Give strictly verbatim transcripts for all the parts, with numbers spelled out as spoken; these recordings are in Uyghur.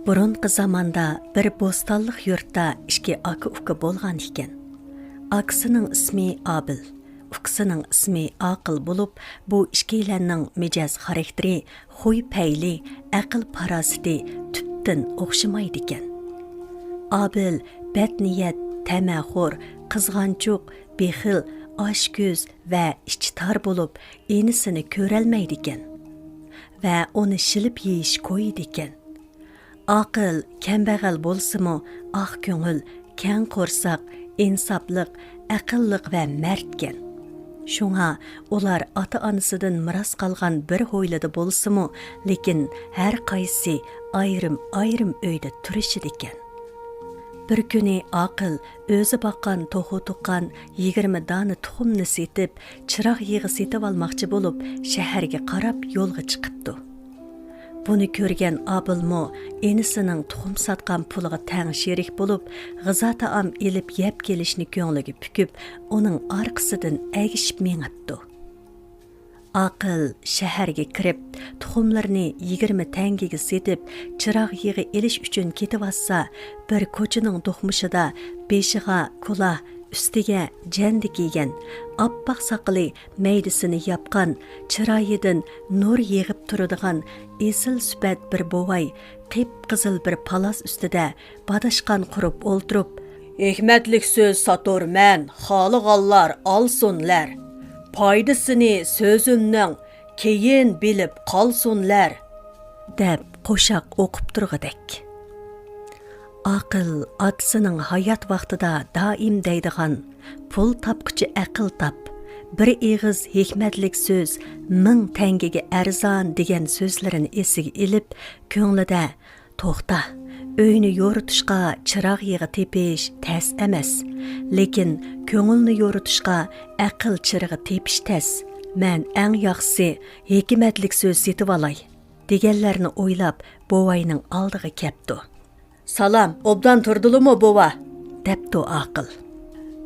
بۇرۇنقى زاماندا بىر بوستانلىق يۇرتتا ئىككى ئاكا-ئۇكا بولغان ئىكەن. ئاكىسىنىڭ ئىسمى ئابىل، ئۇكىسىنىڭ ئىسمى ئاقىل بولۇپ، بۇ ئىككىيلەننىڭ مىجەز خاراكتېرى، خۇي-پەيلى، ئەقىل-پاراسىتى تۈپتىن ئوخشىمايدىكەن. ئابىل بەتنىيەت، تەمەخور، قىزغانچۇق، بېخىل، ئاچكۆز ۋە ئىچى تار بولۇپ، ئىنىسىنى كۆرەلمەيدىكەن ۋە ئۇنى شىلىپ يېيىش كويىدىكەن. ئاقىل، كەمبەغەل بولسىمۇ، ئاق كۆڭۈل، كەڭ قورساق، ئىنساپلىق، ئەقىللىق ۋە مەردكەن. شۇڭا ئۇلار ئاتا-ئانىسىدىن مىراس قالغان بىر ھويلىدا بولسىمۇ، لېكىن ھەر قايسى ئايرىم-ئايرىم ئۆيدە تۇرۇشىدىكەن. بىر كۈنى ئاقىل ئۆزى باققان توخۇ تۇغقان يىگىرمە دانە تۇخۇمنى سېتىپ، چىراغ يېغى سېتىۋالماقچى بولۇپ، شەھەرگە قاراپ يولغا چىقىپتۇ. بۇنى كۆرگەن ئابىلمۇ ئىنىسىنىڭ تۇخۇم ساتقان پۇلىغا تەڭ شېرىك بولۇپ، غىزا تائام ئېلىپ يەپ كېلىشنى كۆڭلىگە پۈكۈپ، ئۇنىڭ ئارقىسىدىن ئەگىشىپ مېڭىپتۇ. ئاقىل شەھەرگە كىرىپ، تۇخۇملىرىنى يىگىرمە تەڭگىگە سېتىپ، چىراغ يېغى ئېلىش ئۈچۈن كېتىۋاتسا، بىر كوچىنىڭ دوقمۇشىدا بېشىغا كۇلاھ، ئۈستىگە جەندە كىيگەن، ئاپئاق ساقىلى مەيدىسىنى ياپقان، چىرايىدىن نۇر يېغىپ تۇرىدىغان ئېسىل سۈپەت بىر بوۋاي قىپقىزىل بىر پالاس ئۈستىدە باداشقان قۇرۇپ ئولتۇرۇپ، «ھېكمەتلىك سۆز ساتۇرمەن، خالىغانلار ئالسۇنلەر. پايدىسىنى سۆزۈمنىڭ كېيىن بىلىپ قالسۇنلەر» دەپ قوشاق ئوقۇپ تۇرغۇدەك. ئاقىل ئاتىسىنىڭ ھايات ۋاقتىدا دائىم دەيدىغان، «پۇل تاپقۇچە ئەقىل تاپ، بىر ئېغىز ھېكمەتلىك سۆز مىڭ تەڭگىگە ئەرزان» دېگەن سۆزلىرىنى ئېسىگە ئېلىپ، كۆڭلىدە، «توختا، ئۆينى يورۇتۇشقا چىراغ يېغى تېپىش تەس ئەمەس، لېكىن كۆڭۈلنى يورۇتۇشقا ئەقىل چىرىغى تېپىش تەس. مەن ئەڭ ياخشىسى ھېكمەتلىك سۆز سېتىۋالاي» دېگەنلەرنى ئويلاپ، بوۋاينىڭ ئالدىغا كەپتۇ. «سالام، ئوبدان تۇردىلىمۇ، بوۋا؟» دەپتۇ ئاقىل.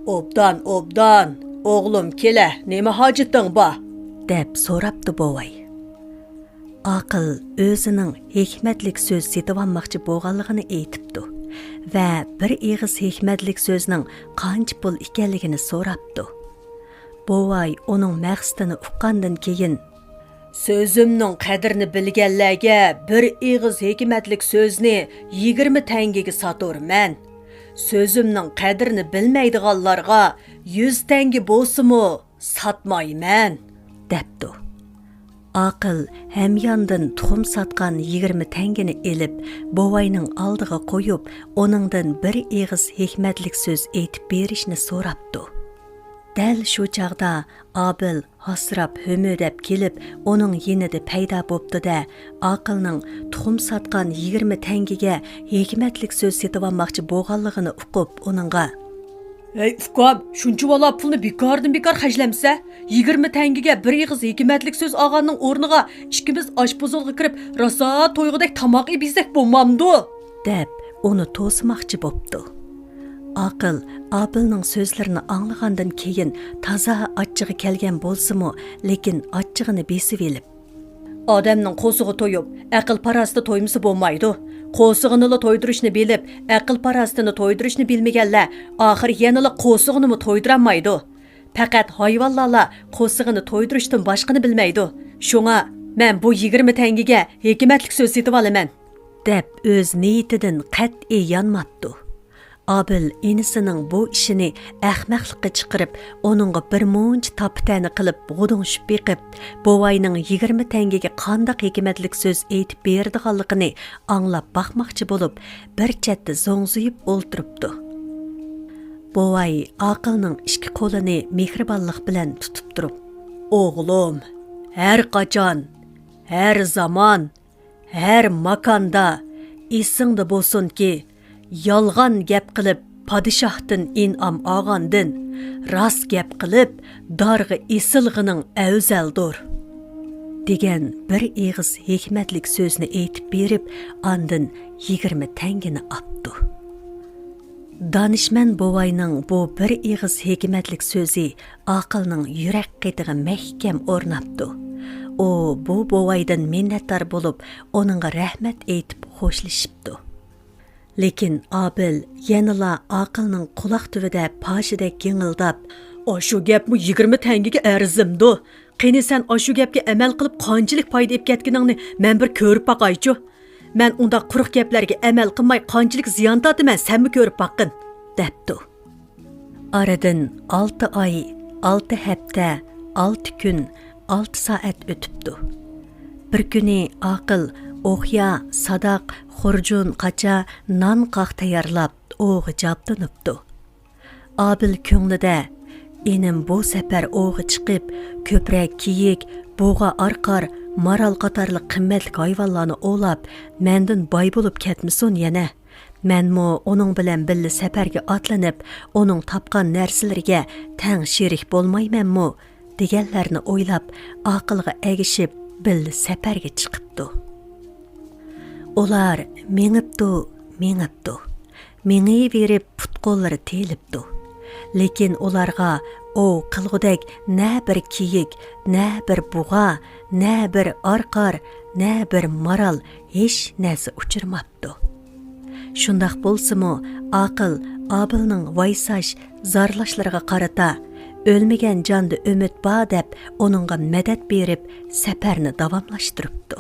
«ئوبدان، ئوبدان. ئوغلۇم، كېلە، نېمە ھاجىتىڭ بار؟» دەپ سوراپتۇ بوۋاي. ئاقىل ئۆزىنىڭ ھېكمەتلىك سۆز سېتىۋالماقچى بولغانلىقىنى ئېيتىپتۇ ۋە بىر ئېغىز ھېكمەتلىك سۆزنىڭ قانچە پۇل ئىكەنلىكىنى سوراپتۇ. بوۋاي ئۇنىڭ مەقسىتىنى ئۇققاندىن كېيىن، «سۆزۈمنىڭ قەدرىنى بىلگەنلەرگە بىر ئېغىز ھېكمەتلىك سۆزنى يىگىرمە تەڭگىگە ساتۇرمەن. سۆزۈمنىڭ قەدرىنى بىلمەيدىغانلارغا يۈز تەڭگە بولسىمۇ ساتمايمەن» دەپتۇ. ئاقىل ھەمياندىن تۇخۇم ساتقان يىگىرمە تەڭگىنى ئېلىپ، بوۋاينىڭ ئالدىغا قويۇپ، ئۇنىڭدىن بىر ئېغىز ھېكمەتلىك سۆز ئېيتىپ بېرىشنى سوراپتۇ. دەل شۇ چاغدا ئابىل ھاسىراپ ھۆمۈدەپ كېلىپ، ئۇنىڭ يېنىدا پەيدا بوپتۇ-دە، ئاقىلنىڭ تۇخۇم ساتقان يىگىرمە تەڭگىگە ھېكمەتلىك سۆز سېتىۋالماقچى بولغانلىقىنى ئۇقۇپ، ئۇنىڭغا، «ھەي، ئۇكام، شۇنچىۋالا پۇلنى بىكاردىن بىكار خەجلەمسە، يىگىرمە تەڭگىگە بىر ئېغىز ھېكمەتلىك سۆز ئالغاننىڭ ئورنىغا ئىككىمىز ئاشپۇزۇلغا كىرىپ، راسا تويغۇدەك تاماق ئېپ يېسەك بولمامدۇ؟» دەپ، ئۇنى توسىماقچى بوپتۇ. ئاقىل ئابىلنىڭ سۆزلىرىنى ئاڭلىغاندىن كېيىن، تازا ئاچچىقى كەلگەن بولسىمۇ، لېكىن ئاچچىقىنى بېسىۋېلىپ، «ئادەمنىڭ قورسىقى تويۇپ، ئەقىل-پاراسىتى تويمىسا بولمايدۇ. قورسىقىنىلا تويدۇرۇشنى بىلىپ، ئەقىل-پاراسىتىنى تويدۇرۇشنى بىلمىگەنلەر ئاخىرى يەنىلا قورسىقىنىمۇ تويدۇرالمايدۇ. پەقەت ھايۋانلارلا قورسىقىنى تويدۇرۇشتىن باشقىنى بىلمەيدۇ. شۇڭا مەن بۇ يىگىرمە تەڭگىگە ھېكمەتلىك سۆز سېتىۋالىمەن» دەپ، ئۆز نىيىتىدىن قەتئىي يانماپتۇ. ئابىل ئىنىسىنىڭ بۇ ئىشىنى ئەخمەقلىققا چىقىرىپ، ئۇنىڭغا بىر مۇنچە تاپا-تەنە قىلىپ، غۇدۇڭشىپ بېقىپ، بوۋاينىڭ يىگىرمە تەڭگىگە قانداق ھېكمەتلىك سۆز ئېيتىپ بېرىدىغانلىقىنى ئاڭلاپ باقماقچى بولۇپ، بىر چەتتە زوڭزىيىپ ئولتۇرۇپتۇ. بوۋاي ئاقىلنىڭ ئىككى قولىنى مېھرىبانلىق بىلەن تۇتۇپ تۇرۇپ، «ئوغلۇم، ھەر قاچان، ھەر زامان، ھەر ماكاندا ئېسىڭدە بولسۇنكى، يالغان گەپ قىلىپ پادىشاھتىن ئىنئام ئالغاندىن، راست گەپ قىلىپ دارغا ئېسىلغىنىڭ ئەۋزەلدۇر» دېگەن بىر ئېغىز ھېكمەتلىك سۆزنى ئېيتىپ بېرىپ، ئاندىن يىگىرمە تەڭگىنى ئاپتۇ. دانىشمەن بوۋاينىڭ بۇ بىر ئېغىز ھېكمەتلىك سۆزى ئاقىلنىڭ يۈرەك قېتىغا مەھكەم ئورناپتۇ. ئۇ بۇ بوۋايدىن مىننەتدار بولۇپ، ئۇنىڭغا رەھمەت ئېيتىپ خوشلىشىپتۇ. لېكىن ئابىل يەنىلا ئاقىلنىڭ قۇلاق تۈۋىدە پاشىدەك گىڭىلداپ، ئاشۇ گەپمۇ يىگىرمە تەڭگىگە ئەرزىمدۇ؟ قېنى سەن ئاشۇ گەپكە ئەمەل قىلىپ قانچىلىك پايدا ئېلىپ كەتكىنىڭنى مەن بىر كۆرۈپ باقايچۇ. مەن ئۇنداق قۇرۇق گەپلەرگە ئەمەل قىلماي قانچىلىك زىيان تارتىمەن، سەنمۇ كۆرۈپ باققىن، دەپتۇ. ئارىدىن ئالتە ئاي، ئالتە ھەپتە، ئالتە كۈن، ئالتە سائەت ئۆتۈپتۇ. بىر كۈنى ئاقىل ئوقيا، ساداق، خۇرجۇن، قاچا، نان قاق تەييارلاپ، ئوۋغا جابدۇنۇپتۇ. ئابىل كۆڭلىدە، ئىنىم بۇ سەپەر ئوۋغا چىقىپ، كۆپرەك كېيىك، بۇغا ئارقار، مارال قاتارلىق قىممەتلىك ھايۋانلارنى ئوۋلاپ، مەندىن باي بولۇپ كەتمىسۇن يەنە. مەنمۇ ئۇنىڭ بىلەن بىللە سەپەرگە ئاتلىنىپ، ئۇنىڭ تاپقان نەرسىلىرىگە تەڭ شېرىك بولمايمەنمۇ؟ دېگەنلەرنى ئويلاپ، ئاقىلغا ئەگىشىپ، بىللە سەپەرگە چىقىپتۇ. ئۇلار مېڭىپتۇ، مېڭىپتۇ. مېڭىۋېرىپ پۇت-قوللىرى تېلىپتۇ. لېكىن ئۇلارغا ئوۋ قىلغۇدەك نە بىر كېيىك، نە بىر بۇغا، نە بىر ئارقار، نە بىر مارال، ھېچ نەرسە ئۇچرىماپتۇ. شۇنداق بولسىمۇ، ئاقىل ئابىلنىڭ ۋايساش، زارلاشلىرىغا قارىتا، ئۆلمىگەن جاندا ئۈمىد بار دەپ، ئۇنىڭغا مەدەت بېرىپ، سەپەرنى داۋاملاشتۇرۇپتۇ.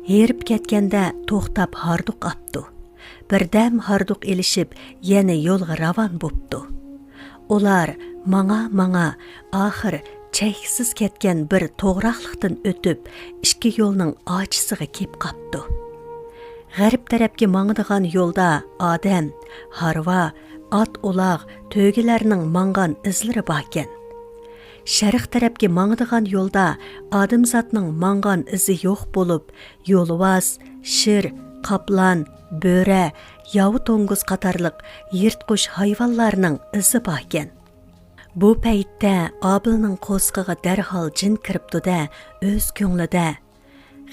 ھېرىپ كەتكەندە توختاپ ھاردۇق ئاپتۇ. بىردەم ھاردۇق ئېلىشىپ، يەنە يولغا راۋان بوپتۇ. ئۇلار ماڭا-ماڭا، ئاخىر چەكسىز كەتكەن بىر توغراقلىقتىن ئۆتۈپ، ئىككى يولنىڭ ئاچىسىغا كېلىپ قاپتۇ. غەرب تەرەپكە ماڭىدىغان يولدا ئادەم، ھارۋا، ئات-ئۇلاغ، تۆگىلەرنىڭ ماڭغان ئىزلىرى باركەن. شەرق تەرەپكە ماڭىدىغان يولدا ئادەمزاتنىڭ ماڭغان ئىزى يوق بولۇپ، يولۋاس، شىر، قاپلان، بۆرە، ياۋا توڭگۇز قاتارلىق يىرتقۇچ ھايۋانلارنىڭ ئىزى باركەن. بۇ پەيتتە ئابىلنىڭ قورسىقىغا دەرھال جىن كىرىپتۇ-دە، ئۆز كۆڭلىدە،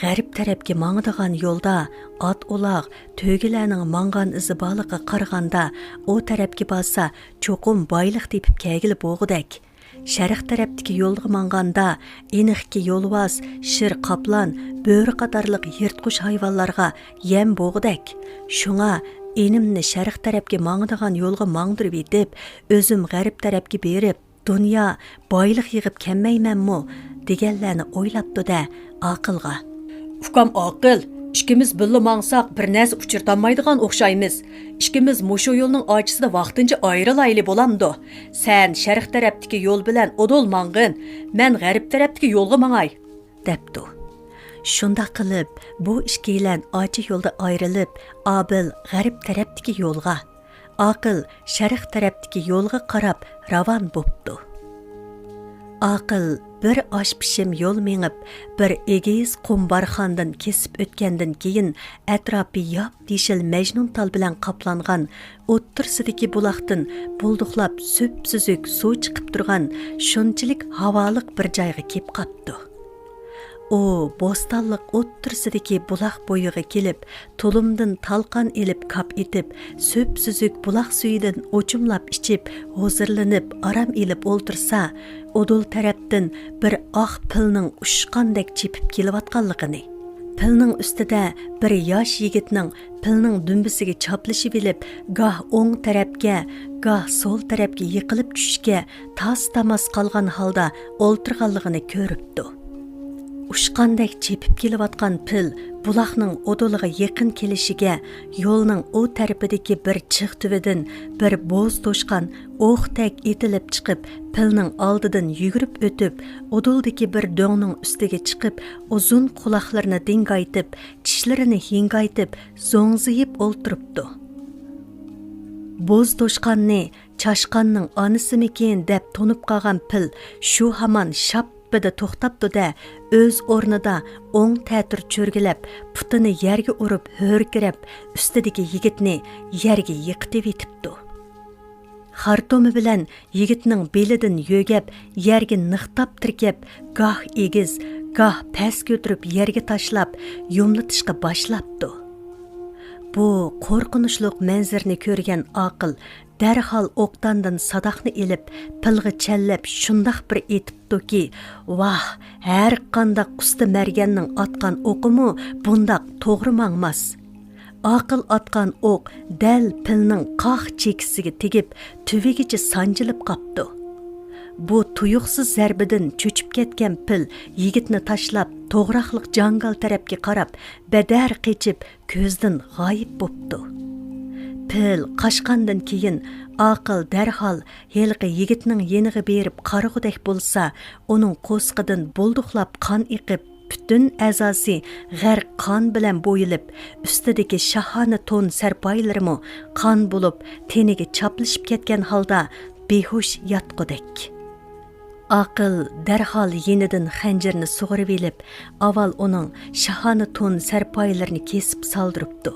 غەرب تەرەپكە ماڭىدىغان يولدا ئات-ئۇلاغ، تۆگىلەرنىڭ ماڭغان ئىزى بارلىقىغا قارىغاندا، ئۇ تەرەپكە بارسا، چوقۇم بايلىق تېپىپ كەلگىلى بولغۇدەك. شەرق تەرەپتىكى يولغا ماڭغاندا، ئېنىقكى يولۋاس، شىر، قاپلان، بۆرە قاتارلىق يىرتقۇچ ھايۋانلارغا يەم بولغۇدەك. شۇڭا ئىنىمنى شەرق تەرەپكە ماڭىدىغان يولغا ماڭدۇرۇۋېتىپ، ئۆزۈم غەرب تەرەپكە بېرىپ، دۇنيا بايلىق يىغىپ كەلمەيمەنمۇ؟ دېگەنلەرنى ئويلاپتۇ-دە، ئاقىلغا. ئۇكام ئاقىل، ئىككىمىز بىللە ماڭساق، بىر نەرسە ئۇچرىتالمايدىغان ئوخشايمىز. ئىككىمىز مۇشۇ يولنىڭ ئاچىسىدا ۋاقتىنچە ئايرىلايلى، بولامدۇ؟ سەن شەرق تەرەپتىكى يول بىلەن ئۇدۇل ماڭغىن، مەن غەرب تەرەپتىكى يولغا ماڭاي، دەپتۇ. شۇنداق قىلىپ، بۇ ئىككىيلەن ئاچا يولدا ئايرىلىپ، ئابىل غەرب تەرەپتىكى يولغا، ئاقىل شەرق تەرەپتىكى يولغا قاراپ راۋان بوپتۇ. ئاقىل بىر ئاش پىشىم يول مېڭىپ، بىر ئېگىز قۇم بارخاندىن كېسىپ ئۆتكەندىن كېيىن، ئەتراپى ياپيېشىل مەجنۇنتال بىلەن قاپلانغان، ئوتتۇرىسىدىكى بۇلاقتىن بۇلدۇقلاپ سۈپسۈزۈك سۇ چىقىپ تۇرغان شۇنچىلىك ھاۋالىق بىر جايغا كېلىپ قاپتۇ. ئۇ بوستانلىق ئوتتۇرىسىدىكى بۇلاق بويىغا كېلىپ، تۇلۇمدىن تالقان ئېلىپ كاپ ئېتىپ، سۈپسۈزۈك بۇلاق سۈيىدىن ئوچۇملاپ ئىچىپ، ھۇزۇرلىنىپ ئارام ئېلىپ ئولتۇرسا، ئۇدۇل تەرەپتىن بىر ئاق پىلنىڭ ئۇچقاندەك چېپىپ كېلىۋاتقانلىقىنى، پىلنىڭ ئۈستىدە بىر ياش يىگىتنىڭ پىلنىڭ دۈمبىسىگە چاپلىشىۋېلىپ، گاھ ئوڭ تەرەپكە، گاھ سول تەرەپكە يىقىلىپ چۈشۈشكە تاس-تاماس قالغان ھالدا ئولتۇرغانلىقىنى كۆرۈپتۇ. ئۇچقاندەك چېپىپ كېلىۋاتقان پىل بۇلاقنىڭ ئۇدۇلىغا يېقىن كېلىشىگە، يولنىڭ ئۇ تەرىپىدىكى بىر چىغ تۈۋىدىن بىر بوز توشقان ئوقتەك ئېتىلىپ چىقىپ، پىلنىڭ ئالدىدىن يۈگۈرۈپ ئۆتۈپ، ئۇدۇلدىكى بىر دۆڭنىڭ ئۈستىگە چىقىپ، ئۇزۇن قۇلاقلىرىنى دىڭگايتىپ، چىشلىرىنى ھىڭگايتىپ، زوڭزىيىپ ئولتۇرۇپتۇ. بوز توشقاننى چاشقاننىڭ ئانىسىمىكىن دەپ تونۇپ قالغان پىل شۇ ھامان شاپپىدە توختاپتۇ-دە، ئۆز ئورنىدا ئوڭ تەتۈر چۆرگىلەپ، پۇتىنى يەرگە ئۇرۇپ ھۆركىرەپ، ئۈستىدىكى يىگىتنى يەرگە يىقىتىۋېتىپتۇ. خارتۇمى بىلەن يىگىتنىڭ بېلىدىن يۆگەپ، يەرگە نىقتاپ تىركەپ، گاھ ئېگىز، گاھ پەس كۆتۈرۈپ يەرگە تاشلاپ، يۇملىتىشقا باشلاپتۇ. بۇ قورقۇنچلۇق مەنزىرىنى كۆرگەن ئاقىل دەرھال ئوقداندىن ساداقنى ئېلىپ، پىلغا چەنلەپ شۇنداق بىر ئېتىپتۇكى، ۋاھ، ھەرقانداق ئۇستا مەرگەننىڭ ئاتقان ئوقىمۇ بۇنداق توغرا ماڭماس. ئاقىل ئاتقان ئوق دەل پىلنىڭ قاق چېكىسىگە تېگىپ، تۈۋىگىچە سانجىلىپ قاپتۇ. بۇ تۇيۇقسىز زەربىدىن چۆچۈپ كەتكەن پىل يىگىتنى تاشلاپ، توغراقلىق جاڭگال تەرەپكە قاراپ، بەدەر قېچىپ، كۆزدىن غايىب بوپتۇ. پىل قاچقاندىن كېيىن، ئاقىل دەرھال ھېلىقى يىگىتنىڭ يېنىغا بېرىپ قارىغۇدەك بولسا، ئۇنىڭ قورسىقىدىن بۇلدۇقلاپ قان ئېقىپ، پۈتۈن ئەزاسى غەرق قان بىلەن بويىلىپ، ئۈستىدىكى شاھانە تون سەرپايىلىرىمۇ قان بولۇپ، تېنىگە چاپلىشىپ كەتكەن ھالدا بىھوش ياتقۇدەك. ئاقىل دەرھال يېنىدىن خەنجىرىنى سۇغۇرۇۋېلىپ، ئاۋۋال ئۇنىڭ شاھانە تون سەرپايىلىرىنى كېسىپ سالدۇرۇپتۇ.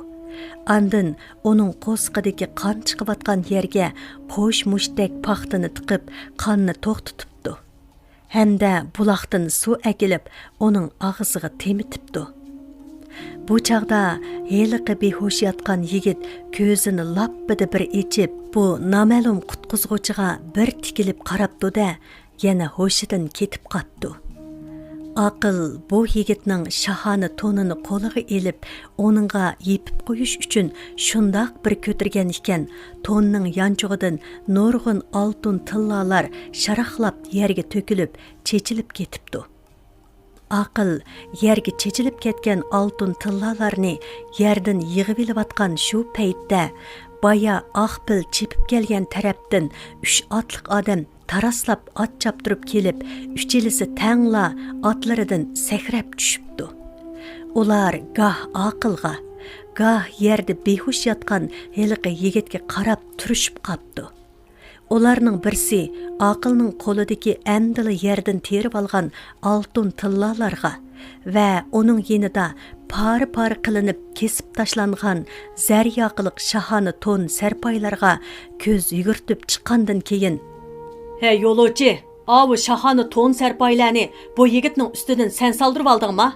ئاندىن ئۇنىڭ قورسىقىدىكى قان چىقىۋاتقان يەرگە قوش مۇشتەك پاختىنى تىقىپ، قاننى توختىتىپتۇ. ھەمدە بۇلاقتىن سۇ ئەكېلىپ، ئۇنىڭ ئاغزىغا تېمىتىپتۇ. بۇ چاغدا ھېلىقى بىھوش ياتقان يىگىت كۆزىنى لاپپىدە بىر ئېچىپ، بۇ نامەلۇم قۇتقۇزغۇچىغا بىر تىكىلىپ قاراپتۇ-دە، يەنە ھوشىدىن كېتىپ قاپتۇ. ئاقىل بۇ يىگىتنىڭ شاھانە تونىنى قولىغا ئېلىپ، ئۇنىڭغا يېپىپ قويۇش ئۈچۈن شۇنداق بىر كۆتۈرگەن ئىكەن، توننىڭ يانچۇقىدىن نۇرغۇن ئالتۇن تىللالار شاراقلاپ يەرگە تۆكۈلۈپ، چېچىلىپ كېتىپتۇ. ئاقىل يەرگە چېچىلىپ كەتكەن ئالتۇن تىللالارنى يەردىن يىغىۋېلىۋاتقان شۇ پەيتتە، بايا ئاق پىل چېپىپ كەلگەن تەرەپتىن ئۈچ ئاتلىق ئادەم تاراسلاپ ئات چاپتۇرۇپ كېلىپ، ئۈچىلىسى تەڭلا ئاتلىرىدىن سەكرەپ چۈشۈپتۇ. ئۇلار گاھ ئاقىلغا، گاھ يەردە بىھوش ياتقان ھېلىقى يىگىتكە قاراپ تۇرۇشۇپ قاپتۇ. ئۇلارنىڭ بىرسى ئاقىلنىڭ قولىدىكى ئەمدىلا يەردىن تېرىۋالغان ئالتۇن تىللالارغا ۋە ئۇنىڭ يېنىدا پارە-پارە قىلىنىپ كېسىپ تاشلانغان زەرياقىلىق شاھانە تون سەرپايلارغا كۆز يۈگۈرتۈپ چىققاندىن كېيىن، ھەي يولۇچى، ئاۋۇ شاھانە تون سەرپايلەرنى بۇ يىگىتنىڭ ئۈستىدىن سەن سالدۇرۇۋالدىڭما؟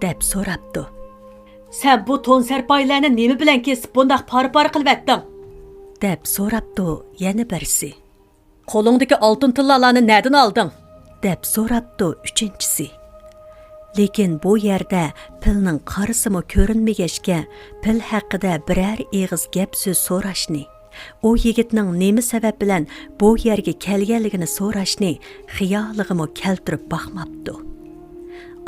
دەپ سوراپتۇ. سەن بۇ تون سەرپايلەرنى نېمە بىلەن كېسىپ بۇنداق پارە-پارە قىلىۋەتتىڭ؟ دەپ سوراپتۇ يەنە بىرسى. قولۇڭدىكى ئالتۇن تىللالارنى نەدىن ئالدىڭ؟ دەپ سوراپتۇ ئۈچىنچىسى. لېكىن بۇ يەردە پىلنىڭ قارىسىمۇ كۆرۈنمىگەچكە، پىل ھەققىدە بىرەر ئېغىز گەپ سۆز سوراشنى، ئۇ يىگىتنىڭ نېمە سەۋەب بىلەن بۇ يەرگە كەلگەنلىكىنى سوراشنى خىيالىغىمۇ كەلتۈرۈپ باقماپتۇ.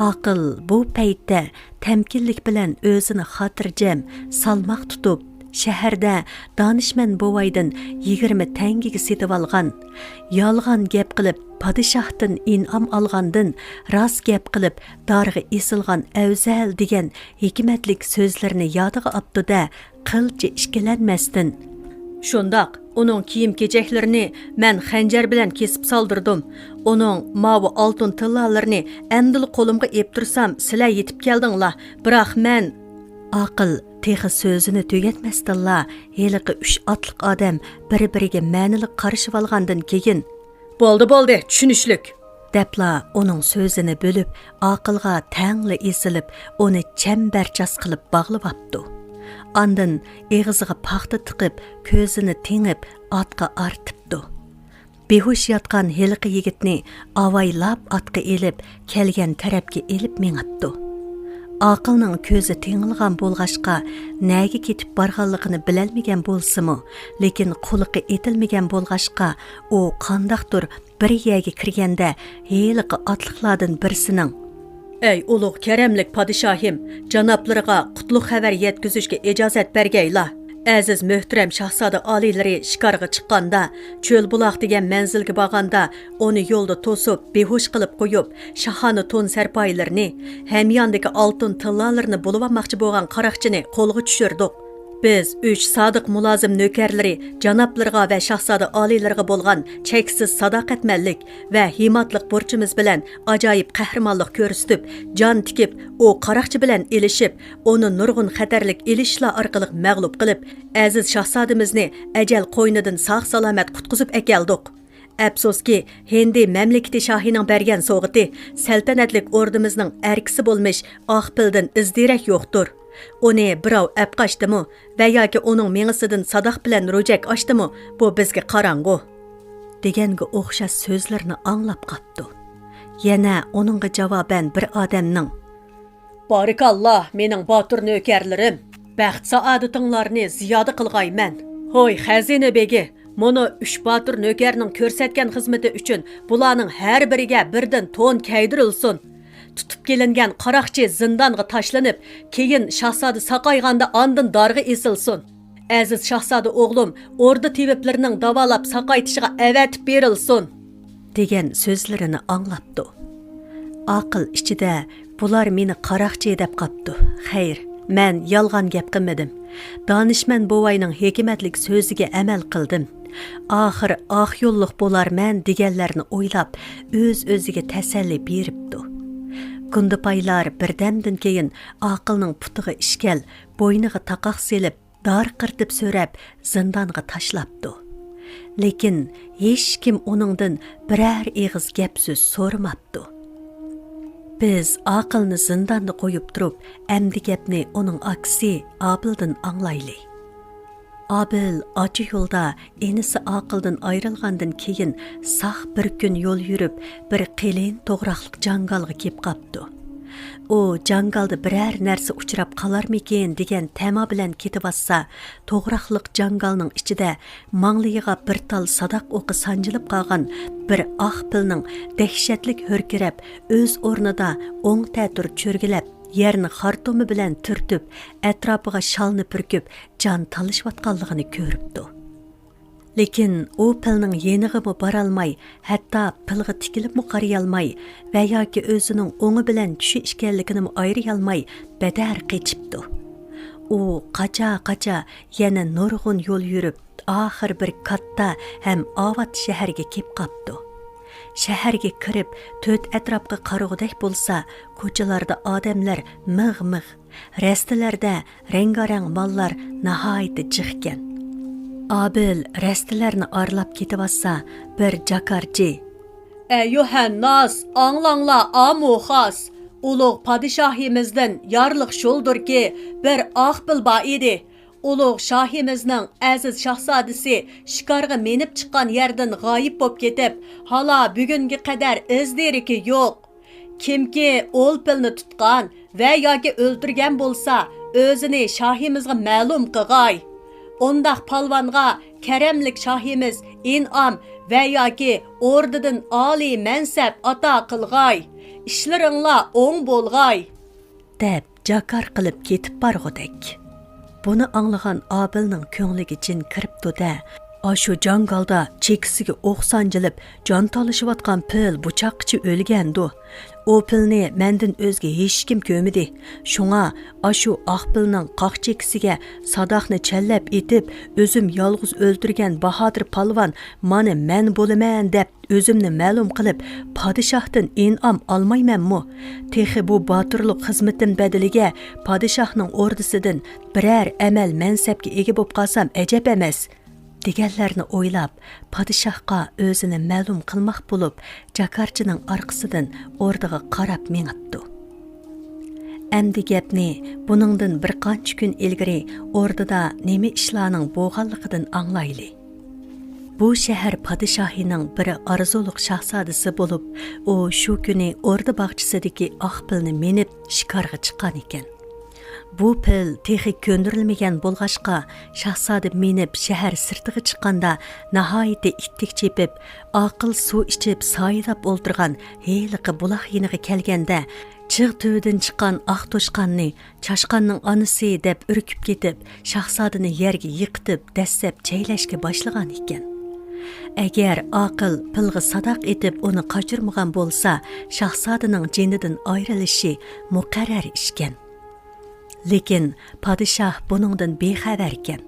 ئاقىل بۇ پەيتتە تەمكىنلىك بىلەن ئۆزىنى خاتىرجەم، سالماق تۇتۇپ، شەھەردە دانىشمەن بوۋايدىن يىگىرمە تەڭگىگە سېتىۋالغان، يالغان گەپ قىلىپ پادىشاھتىن ئىنئام ئالغاندىن راست گەپ قىلىپ دارغا ئېسىلغان ئەۋزەل دېگەن ھېكمەتلىك سۆزلىرىنى يادىغا ئاپتۇ-دە، قىلچە ئىككىلەنمەستىن، شۇنداق، ئۇنىڭ كىيىم-كېچەكلىرىنى مەن خەنجەر بىلەن كېسىپ سالدۇردۇم. ئۇنىڭ ماۋۇ ئالتۇن تىللالىرىنى ئەمدىلا قولۇمغا ئېلىپ تۇرسام، سىلەر يېتىپ كەلدىڭلار. بىراق مەن. ئاقىل تېخى سۆزىنى تۈگەتمەستىنلا، ھېلىقى ئۈچ ئاتلىق ئادەم بىر-بىرىگە مەنىلىك قارىشىۋالغاندىن كېيىن، بولدى، بولدى، چۈشىنىشلىك، دەپلا ئۇنىڭ سۆزىنى بۆلۈپ، ئاقىلغا تەڭلا ئېسىلىپ، ئۇنى چەمبەرچاس قىلىپ باغلىۋاپتۇ. ئاندىن ئېغىزىغا پاختا تىقىپ، كۆزىنى تېڭىپ، ئاتقا ئارتىپتۇ. بىھوش ياتقان ھېلىقى يىگىتنى ئاۋايلاپ ئاتقا ئېلىپ، كەلگەن تەرەپكە ئېلىپ مېڭىپتۇ. ئاقىلنىڭ كۆزى تېڭىلغان بولغاچقا، نەگە كېتىپ بارغانلىقىنى بىلەلمىگەن بولسىمۇ، لېكىن قۇلىقى ئېتىلمىگەن بولغاچقا، ئۇ قانداقتۇر بىر يەرگە كىرگەندە، ھېلىقى ئاتلىقلاردىن بىرسىنىڭ، ئەي ئۇلۇغ كەرەملىك پادىشاھىم، جانابلىرىغا قۇتلۇق خەۋەر يەتكۈزۈشكە ئىجازەت بەرگەيلا. ئەزىز مۆھتەرەم شاھزادە ئالىيلىرى شىكارغا چىققاندا، چۆل بۇلاق دېگەن مەنزىلگە بارغاندا، ئۇنى يولدا توسۇپ، بىھوش قىلىپ قويۇپ، شاھانە تون سەرپايىلىرىنى، ھەمياندىكى ئالتۇن تىللالىرىنى بۇلىۋالماقچى بولغان قاراقچىنى قولغا چۈشۈردۇق. بىز ئۈچ سادىق مۇلازىم نۆكەرلىرى جانابلىرىغا ۋە شاھزادە ئالىيلىرىغا بولغان چەكسىز ساداقەتمەنلىك ۋە ھىممەتلىك بۇرچىمىز بىلەن ئاجايىپ قەھرىمانلىق كۆرسىتىپ، جان تىكىپ، ئۇ قاراقچى بىلەن ئېلىشىپ، ئۇنى نۇرغۇن خەتەرلىك ئېلىشىشلار ئارقىلىق مەغلۇپ قىلىپ، ئەزىز شاھزادىمىزنى ئەجەل قوينىدىن ساق-سالامەت قۇتقۇزۇپ ئەكەلدۇق. ئەپسۇسكى، ھىندى مەملىكىتى شاھىنىڭ بەرگەن سوۋغىتى، سەلتەنەتلىك ئوردىمىزنىڭ ئەركىسى بولمىش ئاق پىلدىن ئىز-دېرەك يوقتۇر. ئۇنى بىراۋ ئەپقاچتىمۇ ۋە ياكى ئۇنىڭ مېڭىسىدىن ساداق بىلەن روجەك ئاچتىمۇ، بۇ بىزگە قاراڭغۇ، دېگەنگە ئوخشاش سۆزلىرىنى ئاڭلاپ قاپتۇ. يەنە ئۇنىڭغا جاۋابەن بىر ئادەمنىڭ، بارىكاللا، مېنىڭ باتۇر نۆكەرلىرىم، بەخت-سائادىتىڭلارنى زىيادە قىلغايمەن. ھوي، خەزىنە بېگى، مۇنۇ ئۈچ باتۇر نۆكەرنىڭ كۆرسەتكەن خىزمىتى ئۈچۈن بۇلارنىڭ ھەر بىرىگە بىردىن تون كەيدۈرۈلسۇن. تۇتۇپ كېلىنگەن قاراقچى زىندانغا تاشلىنىپ، كېيىن شاھزادە ساقايغاندا ئاندىن دارغا ئېسىلسۇن. ئەزىز شاھزادە ئوغلۇم ئوردا تېۋىپلىرىنىڭ داۋالاپ ساقايتىشىغا ئەۋەتىپ بېرىلسۇن، دېگەن سۆزلىرىنى ئاڭلاپتۇ. ئاقىل ئىچىدە، بۇلار مېنى قاراقچى دەپ قاپتۇ. خەير، مەن يالغان گەپ قىلمىدىم. دانىشمەن بوۋاينىڭ ھېكمەتلىك سۆزىگە ئەمەل قىلدىم. ئاخىر ئاق يوللۇق بولارمەن دېگەنلەرنى ئويلاپ، ئۆز-ئۆزىگە تەسەللى بېرىپتۇ. گۇندىپايلار بىردەمدىن كېيىن ئاقىلنىڭ پۇتىغا ئىشكەل، بوينىغا تاقاق سېلىپ، دارقىرىتىپ سۆرەپ، زىندانغا تاشلاپتۇ. لېكىن ھېچكىم ئۇنىڭدىن بىرەر ئېغىز گەپ-سۆز سورىماپتۇ. بىز ئاقىلنى زىنداندا قويۇپ تۇرۇپ، ئەمدى گەپنى ئۇنىڭ ئاكىسى ئابىلدىن ئاڭلايلى. ئابىل ئاچا يولدا ئىنىسى ئاقىلدىن ئايرىلغاندىن كېيىن ساق بىر كۈن يول يۈرۈپ، بىر قېلىن توغراقلىق جاڭگالغا كېلىپ قاپتۇ. ئۇ جاڭگالدا بىرەر نەرسە ئۇچراپ قالارمىكىن دېگەن تەما بىلەن كېتىۋاتسا، توغراقلىق جاڭگالنىڭ ئىچىدە ماڭلىيىغا بىر تال ساداق ئوقى سانجىلىپ قالغان بىر ئاق پىلنىڭ دەھشەتلىك ھۆركىرەپ، ئۆز ئورنىدا ئوڭ تەتۈر چۆرگىلەپ، يەرنى خارتۇمى بىلەن تۈرتۈپ، ئەتراپىغا شالنى پۈركۈپ، جان تالىشىۋاتقانلىقىنى كۆرۈپتۇ. لېكىن ئۇ پىلنىڭ يېنىغىمۇ بارالماي، ھەتتا پىلغا تىكىلىپمۇ قارىيالماي ۋە ياكى ئۆزىنىڭ ئوڭى بىلەن چۈشى ئىكەنلىكىنىمۇ ئايرىيالماي بەدەر قېچىپتۇ. ئۇ قاچا-قاچا يەنە نۇرغۇن يول يۈرۈپ، ئاخىر بىر كاتتا ھەم ئاۋات شەھەرگە كېلىپ قاپتۇ. شەھەرگە كىرىپ، تۆت ئەتراپقا قارىغۇدەك بولسا، كوچىلاردا ئادەملەر مىغ-مىغ، رەستىلەردە رەڭگارەڭ ماللار ناھايىتى جىقكەن. ئابىل رەستىلەرنى ئارىلاپ كېتىۋاتسا، بىر جاكارچى: «ئە يوھەنناس، ئاڭلاڭلار، ئامۇخاس! ئۇلۇغ پادىشاھىمىزدىن يارلىق شۇلدۇركى، بىر ئاق پىل بار ئىدى. ئۇلۇغ شاھىمىزنىڭ ئەزىز شاھزادىسى شىكارغا مىنىپ چىققان يەردىن غايىب بوپ كېتىپ، ھالا بۈگۈنگە قەدەر ئىز-دېرىكى يوق. كىمكى ئول پىلنى تۇتقان ۋە ياكى ئۆلتۈرگەن بولسا، ئۆزىنى شاھىمىزغا مەلۇم قىغاي. ئۇنداق پالۋانغا كەرەملىك شاھىمىز ئىنئام ۋە ياكى ئوردىدىن ئالىي مەنسەپ ئاتا قىلغاي. ئىشلىرىڭلار ئوڭ بولغاي.» دەپ جاكار قىلىپ كېتىپ بارغۇدەك. بۇنى ئاڭلىغان ئابىلنىڭ كۆڭلىگە جىن كىرىپتۇ-دە، ئاشۇ جاڭگالدا چېكىسىگە ئوق سانجىلىپ، جان تالىشىۋاتقان پىل بۇ چاغقىچە ئۆلگەندۇ. ئۇ پىلنى مەندىن ئۆزگە ھېچكىم كۆرمىدى. شۇڭا ئاشۇ ئاق پىلنىڭ قاق چېكىسىگە ساداقنى چەنلەپ ئېتىپ، ئۆزۈم يالغۇز ئۆلتۈرگەن باھادىر پالۋان مانا مەن بولىمەن دەپ، ئۆزۈمنى مەلۇم قىلىپ، پادىشاھتىن ئىنئام ئالمايمەنمۇ؟ تېخى بۇ باتۇرلۇق خىزمىتىم بەدىلىگە پادىشاھنىڭ ئوردىسىدىن بىرەر ئەمەل مەنسەپكە ئىگە بوپ قالسام ئەجەب ئەمەس، دېگەنلەرنى ئويلاپ، پادىشاھقا ئۆزىنى مەلۇم قىلماق بولۇپ، جاكارچىنىڭ ئارقىسىدىن ئوردىغا قاراپ مېڭىپتۇ. ئەمدى گەپنى بۇنىڭدىن بىر قانچە كۈن ئىلگىرى ئوردىدا نېمە ئىشلارنىڭ بولغانلىقىدىن ئاڭلايلى. بۇ شەھەر پادىشاھىنىڭ بىر ئارزۇلۇق شاھزادىسى بولۇپ، ئۇ شۇ كۈنى ئوردا باغچىسىدىكى ئاق پىلنى مىنىپ شىكارغا چىققان ئىكەن. بۇ پىل تېخى كۆندۈرۈلمىگەن بولغاچقا، شاھزادە مىنىپ شەھەر سىرتىغا چىققاندا ناھايىتى ئىتتىك چېپىپ، ئاقىل سۇ ئىچىپ سايىلاپ ئولتۇرغان ھېلىقى بۇلاق يېنىغا كەلگەندە، چىغ تۈۋىدىن چىققان ئاق توشقاننى چاشقاننىڭ ئانىسى دەپ ئۈركۈپ كېتىپ، شاھزادىنى يەرگە يىقىتىپ، دەسسەپ چەيلەشكە باشلىغان ئىكەن. ئەگەر ئاقىل پىلغا ساداق ئېتىپ ئۇنى قاچۇرمىغان بولسا، شاھزادىنىڭ جېنىدىن ئايرىلىشى مۇقەررەر ئىشكەن. لېكىن پادىشاھ بۇنىڭدىن بىخەۋەركەن.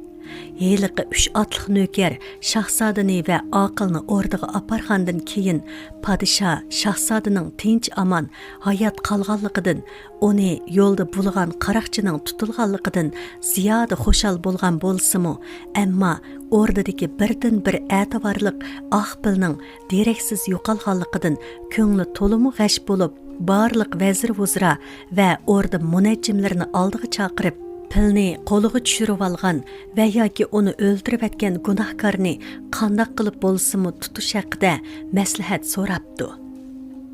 ھېلىقى ئۈچ ئاتلىق نۆكەر شاھزادىنى ۋە ئاقىلنى ئوردىغا ئاپارغاندىن كېيىن، پادىشاھ شاھزادىنىڭ تىنچ-ئامان ھايات قالغانلىقىدىن، ئۇنى يولدا بۇلىغان قاراقچىنىڭ تۇتۇلغانلىقىدىن زىيادە خۇشال بولغان بولسىمۇ، ئەمما ئوردىدىكى بىردىنبىر ئەتىۋارلىق ئاق پىلنىڭ دېرەكسىز يوقالغانلىقىدىن كۆڭلى تولىمۇ غەش بولۇپ، بارلىق ۋەزىر-ۋۇزرا ۋە ئوردا مۇنەججىملىرىنى ئالدىغا چاقىرىپ، پىلنى قولىغا چۈشۈرۈۋالغان ۋە ياكى ئۇنى ئۆلتۈرۈۋەتكەن گۇناھكارنى قانداق قىلىپ بولسىمۇ تۇتۇش ھەققىدە مەسلىھەت سوراپتۇ.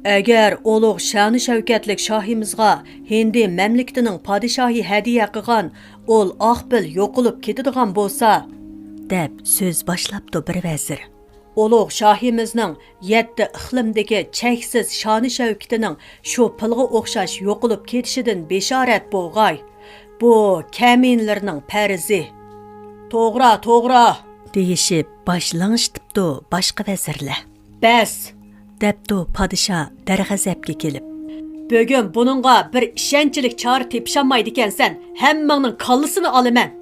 ئەگەر ئۇلۇغ شانۇ شەۋكەتلىك شاھىمىزغا ھىندى مەملىكىتىنىڭ پادىشاھى ھەدىيە قىلغان ئول ئاق پىل يوقىلىپ كېتىدىغان بولسا، دەپ سۆز باشلاپتۇ بىر ۋەزىر. ئۇلۇغ شاھىمىزنىڭ يەتتە ئىقلىمدىكى چەكسىز شانۇ شەۋكىتىنىڭ شۇ پىلغا ئوخشاش يوقىلىپ كېتىشىدىن بېشارەت بولغاي. بۇ كەمىنىلەرنىڭ پەرىزى. توغرا، توغرا، دېيىشىپ باش لىڭشىتىپتۇ باشقا ۋەزىرلەر. بەس! دەپتۇ پادىشاھ دەرغەزەپكە كېلىپ. بۈگۈن بۇنىڭغا بىر ئىشەنچلىك چارە تېپىشالمايدىكەنسەن، ھەممىڭنىڭ كاللىسىنى ئالىمەن.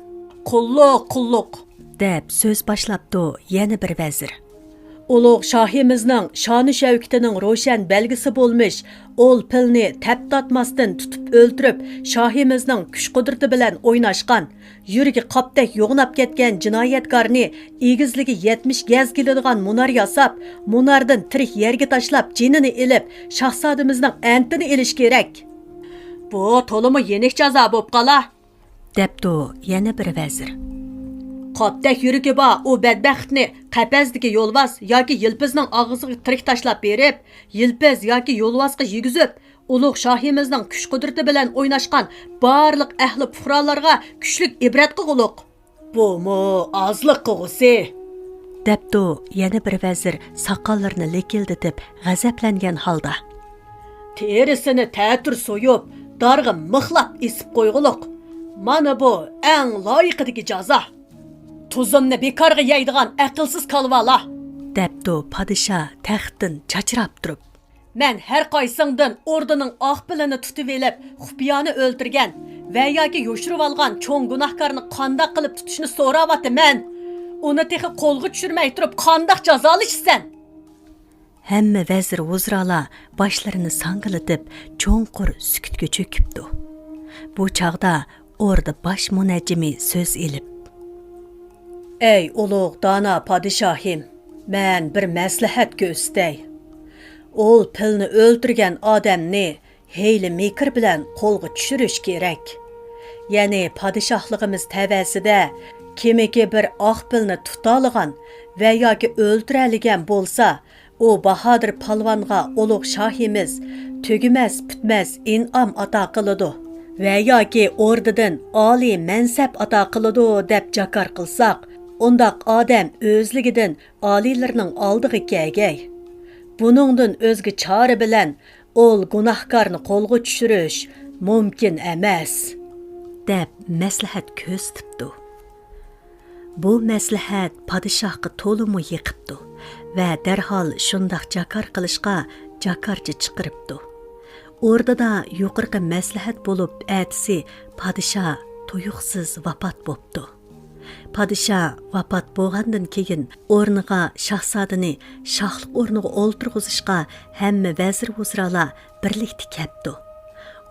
قۇللۇق، قۇللۇق! دەپ سۆز باشلاپتۇ يەنە بىر ۋەزىر. ئۇلۇغ شاھىمىزنىڭ شانۇ شەۋكىتىنىڭ روشەن بەلگىسى بولمىش ئول پىلنى تەپ تارتماستىن تۇتۇپ ئۆلتۈرۈپ، شاھىمىزنىڭ كۈچ قۇدرىتى بىلەن ئويناشقان، يۈرىكى قاپتەك يوغىناپ كەتكەن جىنايەتكارنى ئېگىزلىكى يەتمىش گەز كېلىدىغان مۇنار ياساپ، مۇناردىن تىرىك يەرگە تاشلاپ، جېنىنى ئېلىپ، شاھزادىمىزنىڭ ئەنتىنى ئېلىش كېرەك. بۇ تولىمۇ يېنىك جازا بوپ قالا، دەپتۇ يەنە بىر ۋەزىر. قاپتەك يۈرىكى بار ئۇ بەدبەختنى قەپەستىكى يولۋاس ياكى يىلپىزنىڭ ئاغزىغا تىرىك تاشلاپ بېرىپ، يىلپىز ياكى يولۋاسقا يېگۈزۈپ، ئۇلۇغ شاھىمىزنىڭ كۈچ قۇدرىتى بىلەن ئويناشقان بارلىق ئەھلى پۇقرالارغا كۈچلۈك ئىبرەت قىلغۇلۇق. بۇمۇ ئازلىق قىلغۇسى، دەپتۇ يەنە بىر ۋەزىر ساقاللىرىنى لىكىلدىتىپ غەزەپلەنگەن ھالدا. تېرىسىنى تەتۈر سويۇپ، دارغا مىخلاپ ئېسىپ قويغۇلۇق. مانا بۇ ئەڭ لايىقىدىكى جازا. تۇزۇمنى بىكارغا يەيدىغان ئەقىلسىز كالۋالار، دەپتۇ پادىشاھ تەختتىن چاچراپ تۇرۇپ. مەن ھەر قايسىڭدىن ئوردىنىڭ ئاق پىلىنى تۇتۇۋېلىپ، خۇپىيانە ئۆلتۈرگەن ۋە ياكى يوشۇرۇۋالغان چوڭ گۇناھكارنى قانداق قىلىپ تۇتۇشنى سوراۋاتىمەن. ئۇنى تېخى قولغا چۈشۈرمەي تۇرۇپ قانداق جازالىشىسەن؟ ھەممە ۋەزىر ۋۇزرالار باشلىرىنى ساڭگىلىتىپ، چوڭقۇر سۈكۈتكە چۆكۈپتۇ. بۇ چاغدا ئوردا باش مۇنەججىمى سۆز ئېلىپ. ئەي ئۇلۇغ دانا پادىشاھىم، مەن بىر مەسلىھەت كۆرسىتەي. ئول پىلنى ئۆلتۈرگەن ئادەمنى ھىيلە مىكىر بىلەن قولغا چۈشۈرۈش كېرەك. يەنى پادىشاھلىقىمىز تەۋەسىدە كىمكى بىر ئاق پىلنى تۇتالىغان ۋە ياكى ئۆلتۈرەلىگەن بولسا، ئۇ باھادىر پالۋانغا ئۇلۇغ شاھىمىز تۈگىمەس پۈتمەس ئىنئام ئاتا قىلىدۇ ۋە ياكى ئوردىدىن ئالىي مەنسەپ ئاتا قىلىدۇ دەپ جاكار قىلساق، ئۇنداق ئادەم ئۆزلۈكىدىن ئالىيلىرىنىڭ ئالدىغا كەلگەي. بۇنىڭدىن ئۆزگە چارە بىلەن ئول گۇناھكارنى قولغا چۈشۈرۈش مۇمكىن ئەمەس، دەپ مەسلىھەت كۆرسىتىپتۇ. بۇ مەسلىھەت پادىشاھقا تولىمۇ يېقىپتۇ ۋە دەرھال شۇنداق جاكار قىلىشقا جاكارچى چىقىرىپتۇ. ئوردىدا يۇقىرىقى مەسلىھەت بولۇپ، ئەتىسى پادىشاھ تۇيۇقسىز ۋاپات بوپتۇ. پادىشاھ ۋاپات بولغاندىن كېيىن، ئورنىغا شاھزادىنى شاھلىق ئورنىغا ئولتۇرغۇزۇشقا ھەممە ۋەزىر-ۋۇزرالار بىرلىكتە كەپتۇ.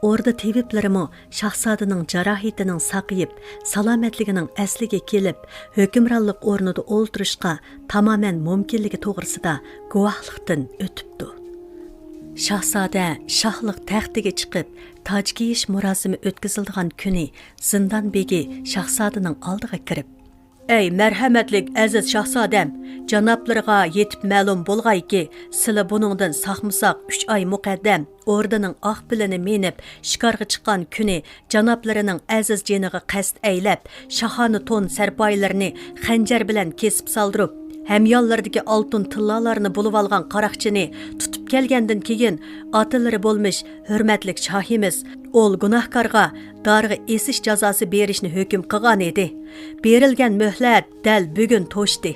ئوردا تېۋىپلىرىمۇ شاھزادىنىڭ جاراھىتىنىڭ ساقىيىپ، سالامەتلىكىنىڭ ئەسلىگە كېلىپ، ھۆكۈمرانلىق ئورنىدا ئولتۇرۇشقا تامامەن مۇمكىنلىكى توغرىسىدا گۇۋاھلىقتىن ئۆتۈپتۇ. شاھزادە شاھلىق تەختىگە چىقىپ، تاج كىيىش مۇراسىمى ئۆتكۈزۈلىدىغان كۈنى زىندان بېگى شاھزادىنىڭ ئالدىغا كىرىپ، ئەي مەرھەمەتلىك ئەزىز شاھزادەم، جانابلىرىغا يېتىپ مەلۇم بولغايكى، سىلى بۇنىڭدىن ساقمۇساق ئۈچ ئاي مۇقەددەم ئوردىنىڭ ئاق پىلىنى مىنىپ شىكارغا چىققان كۈنى جانابلىرىنىڭ ئەزىز جېنىغا قەست ئەيلەپ، شاھانە تون سەرپايىلىرىنى خەنجەر بىلەن كېسىپ سالدۇرۇپ، ھەميانلىرىدىكى ئالتۇن تىللالارنى بولۇۋالغان قاراقچىنى تۇتۇپ كەلگەندىن كېيىن، ئاتىلىرى بولمىش ھۆرمەتلىك شاھىمىز ئول گۇناھكارغا دارغا ئېسىش جازاسى بېرىشنى ھۆكۈم قىلغان ئىدى. بېرىلگەن مۆھلەت دەل بۈگۈن توشتى.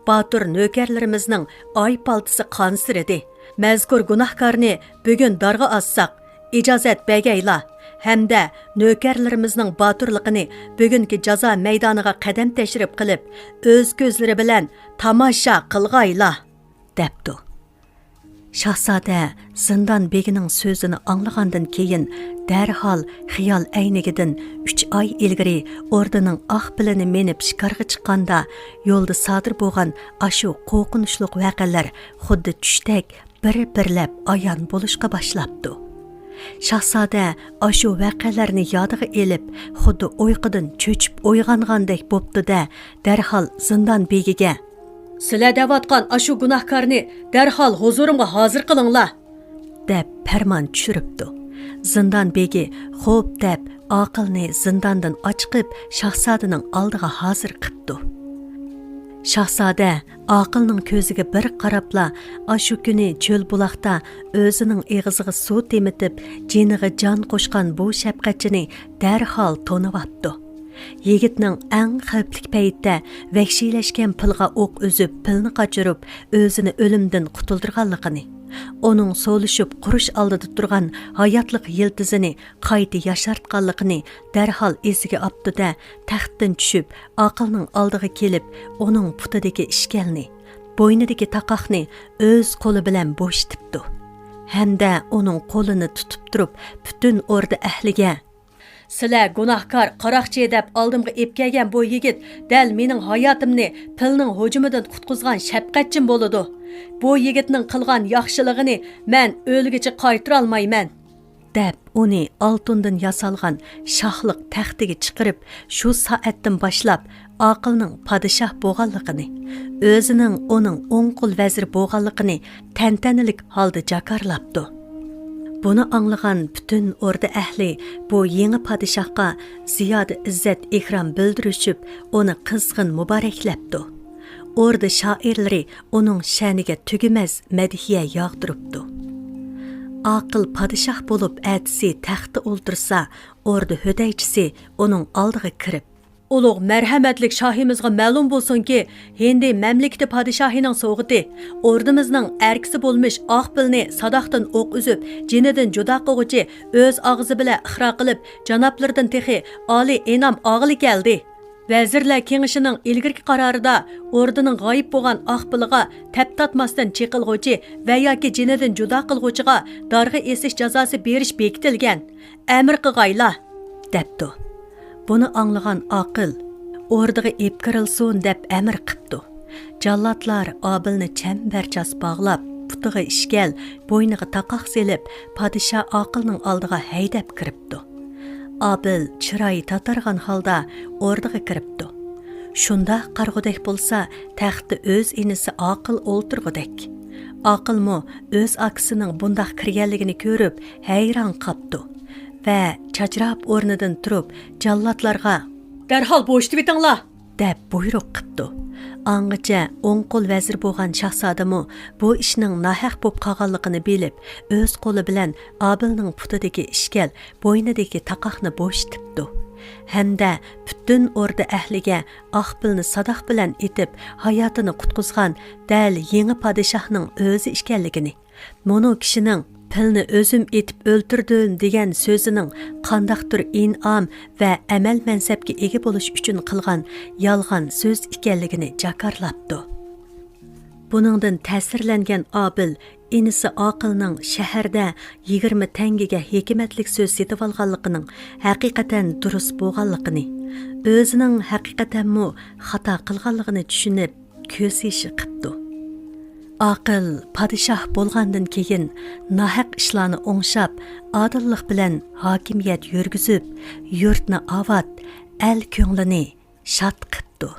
باتۇر نۆكەرلىرىمىزنىڭ ئاي پالتىسى قانسىرىدى. مەزكۇر گۇناھكارنى بۈگۈن دارغا ئاسساق، ئىجازەت بەگەيلا ھەمدە نۆكەرلىرىمىزنىڭ باتۇرلۇقىنى بۈگۈنكى جازا مەيدانىغا قەدەم تەشرىپ قىلىپ، ئۆز كۆزلىرى بىلەن تاماشا قىلغايلا، دەپتۇ. شاھزادە زىندان بېگىنىڭ سۆزىنى ئاڭلىغاندىن كېيىن، دەرھال خىيال ئەينىكىدىن ئۈچ ئاي ئىلگىرى ئوردىنىڭ ئاق پىلىنى مىنىپ شىكارغا چىققاندا، يولدا سادىر بولغان ئاشۇ قورقۇنچلۇق ۋەقەلەر خۇددى چۈشتەك بىر-بىرلەپ ئايان بولۇشقا باشلاپتۇ. شاھزادە ئاشۇ ۋەقەلەرنى يادىغا ئېلىپ، خۇددى ئۇيقۇدىن چۆچۈپ ئويغانغاندەك بوپتۇ-دە، دەرھال زىندان بېگىگە، سىلەر دەۋاتقان ئاشۇ گۇناھكارنى دەرھال ھۇزۇرۇمغا ھازىر قىلىڭلار، دەپ پەرمان چۈشۈرۈپتۇ. زىندان بېگى خوپ دەپ ئاقىلنى زىنداندىن ئاچىقىپ شاھزادىنىڭ ئالدىغا ھازىر قىپتۇ. شاھزادە ئاقىلنىڭ كۆزىگە بىر قاراپلا، ئاشۇ كۈنى چۆل بۇلاقتا ئۆزىنىڭ ئېغىزىغا سۇ تېمىتىپ، جېنىغا جان قوشقان بۇ شەپقەتچىنى دەرھال تونۇۋاپتۇ. يىگىتنىڭ ئەڭ خەۋپلىك پەيتتە ۋەھشىيلەشكەن پىلغا ئوق ئۈزۈپ، پىلنى قاچۇرۇپ، ئۆزىنى ئۆلۈمدىن قۇتۇلدۇرغانلىقىنى، ئۇنىڭ سولىشىپ قۇرۇش ئالدىدا تۇرغان ھاياتلىق يىلتىزىنى قايتا ياشارتقانلىقىنى دەرھال ئېسىگە ئاپتۇ-دە، تەختتىن چۈشۈپ، ئاقىلنىڭ ئالدىغا كېلىپ، ئۇنىڭ پۇتىدىكى ئىشكەلنى، بوينىدىكى تاقاقنى ئۆز قولى بىلەن بوشىتىپتۇ. ھەمدە ئۇنىڭ قولىنى تۇتۇپ تۇرۇپ، پۈتۈن ئوردا ئەھلىگە، سىلەر گۇناھكار، قاراقچى دەپ ئالدىمغا ئېلىپ كەلگەن بۇ يىگىت دەل مېنىڭ ھاياتىمنى پىلنىڭ ھۇجۇمىدىن قۇتقۇزغان شەپقەتچىم بولىدۇ. بۇ يىگىتنىڭ قىلغان ياخشىلىقىنى مەن ئۆلگۈچە قايتۇرالمايمەن. دەپ، ئۇنى ئالتۇندىن ياسالغان شاھلىق تەختىگە چىقىرىپ، شۇ سائەتتىن باشلاپ ئاقىلنىڭ پادىشاھ بولغانلىقىنى، ئۆزىنىڭ ئۇنىڭ ئوڭ قول ۋەزىرى بولغانلىقىنى تەنتەنىلىك ھالدا جاكارلاپتۇ. بۇنى ئاڭلىغان پۈتۈن ئوردا ئەھلى بۇ يېڭى پادىشاھقا زىيادە ئىززەت-ئىكرام بىلدۈرۈشۈپ، ئۇنى قىزغىن مۇبارەكلەپتۇ. ئوردا شائىرلىرى ئۇنىڭ شەنىگە تۈگىمەس مەدھىيە ياغدۇرۇپتۇ. ئاقىل پادىشاھ بولۇپ ئەتىسى تەختتە ئولتۇرسا، ئوردا ھۆدەيچىسى ئۇنىڭ ئالدىغا كىرىپ، ئۇلۇغ مەرھەمەتلىك شاھىمىزغا مەلۇم بولسۇنكى، ھىندى مەملىكىتى پادىشاھىنىڭ سوۋغىتى، ئوردىمىزنىڭ ئەركىسى بولمىش ئاق پىلنى ساداقتىن ئوق ئۈزۈپ، جېنىدىن جۇدا قىلغۇچى ئۆز ئاغزى بىلەن ئىقرار قىلىپ، جانابلىرىدىن تېخى ئالىي ئىنئام ئالغىلى كەلدى. ۋەزىرلەر كېڭىشىنىڭ ئىلگىرىكى قارارىدا ئوردىنىڭ غايىب بولغان ئاق پىلىغا تەپ تارتماستىن چېقىلغۇچى ۋە ياكى جېنىدىن جۇدا قىلغۇچىغا دارغا ئېسىش جازاسى بېرىش بېكىتىلگەن. ئەمىر قىغايلا! دەپتۇ. بۇنى ئاڭلىغان ئاقىل، ئوردىغا ئېلىپ كىرىلسۇن دەپ ئەمىر قىپتۇ. جاللاتلار ئابىلنى چەمبەرچاس باغلاپ، پۇتىغا ئىشكەل، بوينىغا تاقاق سېلىپ، پادىشاھ ئاقىلنىڭ ئالدىغا ھەيدەپ كىرىپتۇ. ئابىل چىرايى تاتارغان ھالدا ئوردىغا كىرىپتۇ. شۇنداق قارىغۇدەك بولسا، تەختتە ئۆز ئىنىسى ئاقىل ئولتۇرغۇدەك. ئاقىلمۇ ئۆز ئاكىسىنىڭ بۇنداق كىرگەنلىكىنى كۆرۈپ، ھەيران قاپتۇ ۋە چاچراپ ئورنىدىن تۇرۇپ، جاللاتلارغا، دەرھال بوشىتىۋېتىڭلار! دەپ بۇيرۇق قىپتۇ. ئاڭغىچە ئوڭ قول ۋەزىر بولغان شاھزادىمۇ بۇ ئىشنىڭ ناھەق بولۇپ قالغانلىقىنى بىلىپ، ئۆز قولى بىلەن ئابىلنىڭ پۇتىدىكى ئىشكەل، بوينىدىكى تاقاقنى بوشىتىپتۇ. ھەمدە پۈتۈن ئوردا ئەھلىگە ئاق پىلنى ساداق بىلەن ئېتىپ، ھاياتىنى قۇتقۇزغان دەل يېڭى پادىشاھنىڭ ئۆزى ئىكەنلىكىنى، مۇنۇ كىشىنىڭ پىلنى ئۆزۈم ئېتىپ ئۆلتۈردۈم دېگەن سۆزىنىڭ قانداقتۇر ئىنئام ۋە ئەمەل مەنسەپكە ئىگە بولۇش ئۈچۈن قىلغان يالغان سۆز ئىكەنلىكىنى جاكارلاپتۇ. بۇنىڭدىن تەسىرلەنگەن ئابىل ئىنىسى ئاقىلنىڭ شەھەردە يىگىرمە تەڭگىگە ھېكمەتلىك سۆز سېتىۋالغانلىقىنىڭ ھەقىقەتەن دۇرۇس بولغانلىقىنى، ئۆزىنىڭ ھەقىقەتەنمۇ خاتا قىلغانلىقىنى چۈشىنىپ، كۆز يېشى قىپتۇ. ئاقىل پادىشاھ بولغاندىن كېيىن، ناھەق ئىشلارنى ئوڭشاپ، ئادىللىق بىلەن ھاكىمىيەت يۈرگۈزۈپ، يۇرتنى ئاۋات، ئەل كۆڭلىنى شاد قىپتۇ.